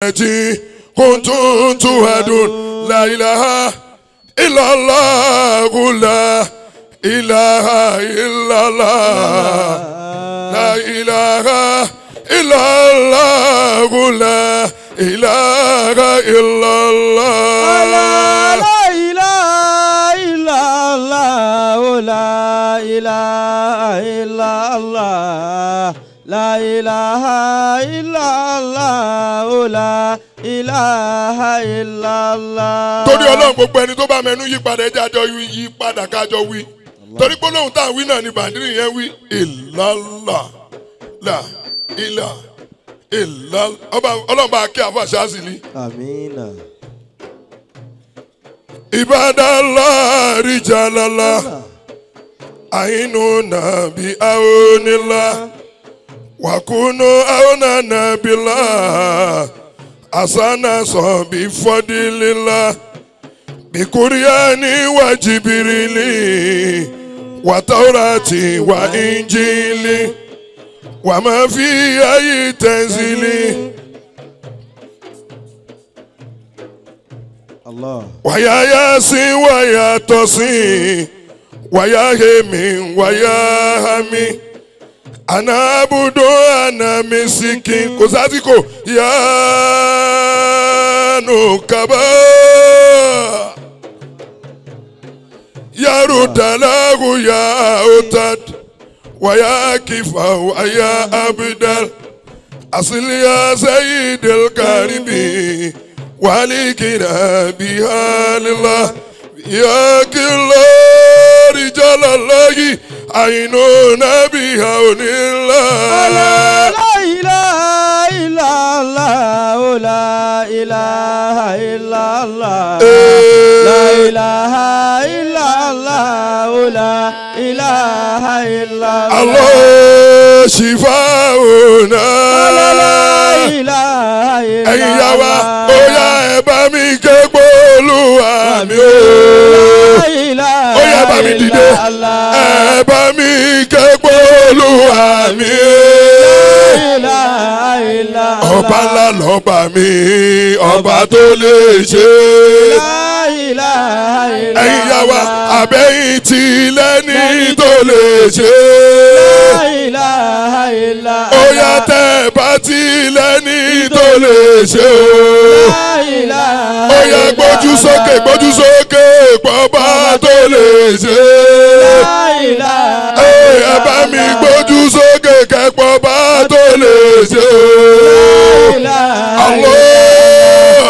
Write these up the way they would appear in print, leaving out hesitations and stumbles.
التي كنتم توعدون لا إله إلا الله لا إله إلا الله لا إله إلا الله لا إله إلا الله لا إله إلا الله لا إله إلا الله لا إله إلا الله لا إله إلا الله. Torí Ọlọ́run gbogbo ẹni tó bá mẹ́nu yí padà ẹjẹ́ àjọ yí padà kájọ wí torí gbólóhùn tá à ń wí náà ni bàndírì yẹn wí ìlàlà là ìlà ìlà Ọlọ́run bá kí àfa ṣáàṣì ni. Àmín. Ibadallah rijalala àyínú nàbí àwọnilá wàkúnú àwọnànàbílà àsánà sọ̀bí fọ́dílélá bìkúríyàní wà jìbìrìlì wàtàwùràtì wà ìnjìlì wà má fi ayé tẹ̀sílì. Allah. Wàyà Yasin wàyà Tọ́sìn wàyà Hemi wàyà Hami àná abudu àná misiki kò sásìkò yánu kaba yàrá dàlágù yà otad wàyà kìfà wàyà abidal asiliya sayidil karibi. ولكنا بها لله يا كل رجال الله عيننا بها الله لا إله إلا الله لا إله إلا الله لا إله إلا الله لا إله إلا الله الله شفاؤنا لا إله إلا الله Oya ẹ bá mi ké gbóòlùwà mi o. Oya bá mi dìde. Ẹ bá mi ké gbóòlùwà mi o. Ọba ńlá lọ́ba mi, ọba tó lè ṣe. Ẹ̀yin yá wa, àbẹ̀yìn tí lẹ́ni tó lè ṣe. Oya tẹ́ bá ti lẹ́ni tó lè ṣe o. Oya gbójú sókè gbójú sókè pọ̀ba tó lè ṣe. Ẹ bá mi gbójú sókè kẹ́pọ̀ba tó lè ṣe o. Allah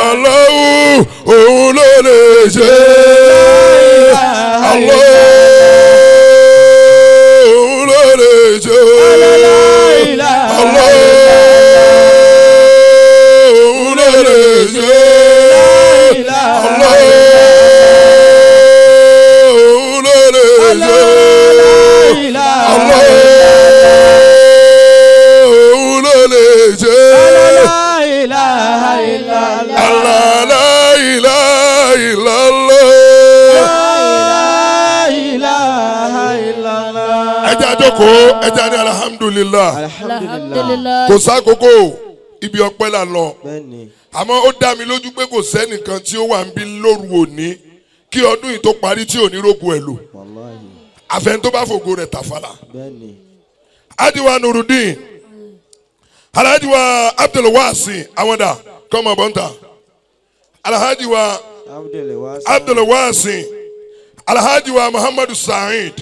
Allahu òun ló lè ṣe. Allah òun ló lè ṣe. Allah òun ló lè ṣe. Allah òun ló lè ṣe. Allah òun ló lè ṣe. Allah la ilaha illallah. Ẹ jẹ́ àjókòó, ẹ jẹ́ ní alhamdulillah. Alhamdulillah. Kò sákòókò ibi ọpẹ́ là lọ. Àmọ́ ó dá mi lójú pé kò sẹ́nìkan tí ó wà ń bí lóru òní kí ọdún yìí tó parí tí ò ní rógo ẹ̀ lò. Àfẹn tó bá fògo rẹ̀ tàfàlà. Adiwa Nurudeen, Alhajiwa Abdulwasi àwọn dà kọ́mọ bọ́ńtà. Alhajiwa Abdulwasi, Alhajiwa Muhammadu Saheed.